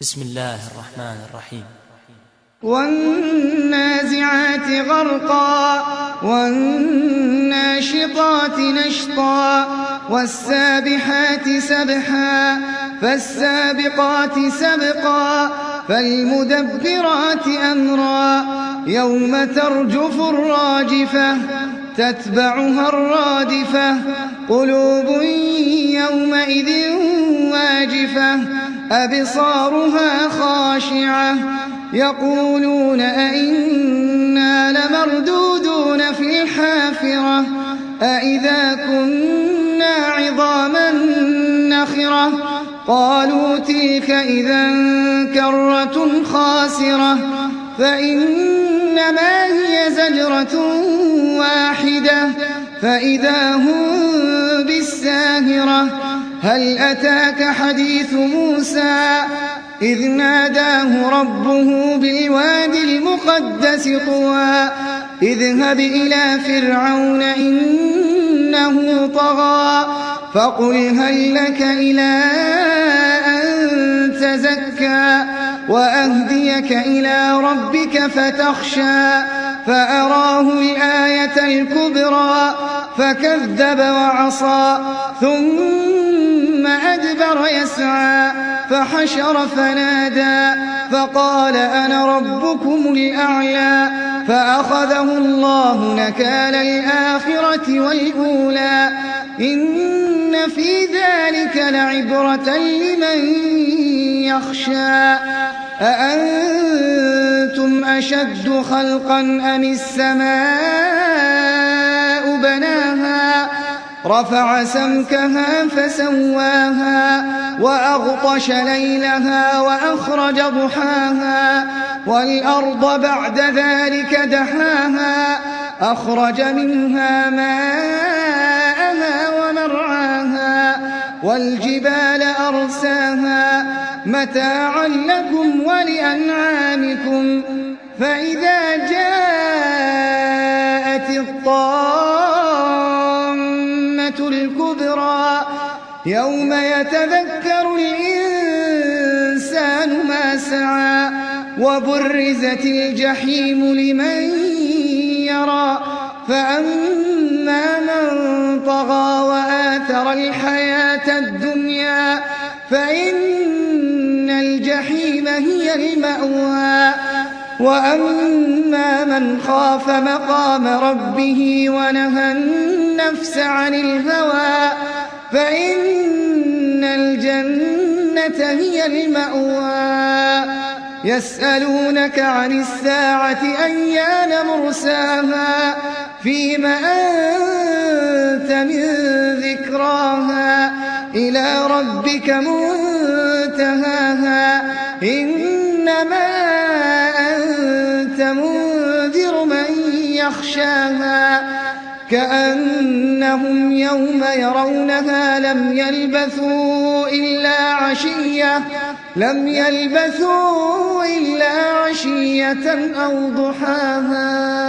بسم الله الرحمن الرحيم. والنازعات غرقا، والناشطات نشطا، والسابحات سبحا، فالسابقات سبقا، فالمدبرات أمرا. يوم ترجف الراجفة تتبعها الرادفة، قلوب يومئذ واجفة، أبصارها خاشعة، يقولون أئنا لمردودون في الحافرة، أئذا كنا عظاما نخرة، قالوا تلك إذا كرة خاسرة، فإنما هي زجرة واحدة، فإذا هم بالساهرة. هل أتاك حديث موسى إذ ناداه ربه بالوادي المقدس طوى، اذهب إلى فرعون إنه طغى، فقل هل لك إلى أن تزكى، وأهديك إلى ربك فتخشى، فأراه الآية الكبرى، فكذب وعصى، ثم أدبر يسعى، فحشر فنادى، فقال أنا ربكم الأعلى، فأخذه الله نكال الآخرة والأولى. إن في ذلك لعبرة لمن يخشى. أأنتم أشد خلقا أم السماء بناها، رفع سمكها فسواها، وأغطش ليلها وأخرج ضحاها، والأرض بعد ذلك دحاها، أخرج منها ماءها ومرعاها، والجبال أرساها، متاعا لكم ولأنعامكم. فإذا جاءت الطامة الكبرى، يوم يتذكر الإنسان ما سعى، وبرزت الجحيم لمن يرى. فأما من طغى وآثر الحياة الدنيا، فإن الجحيم هي المأوى. وأما من خاف مقام ربه ونهى النفس عن الهوى، فإن الجنة هي المأوى. يسألونك عن الساعة أيان مرساها، فيم أنت من ذكراها، إلى ربك منتهاها. إنما أنت منذر من يخشاها، كأنهم يوم يرونها لم يلبثوا إلا عشية أو ضحاها.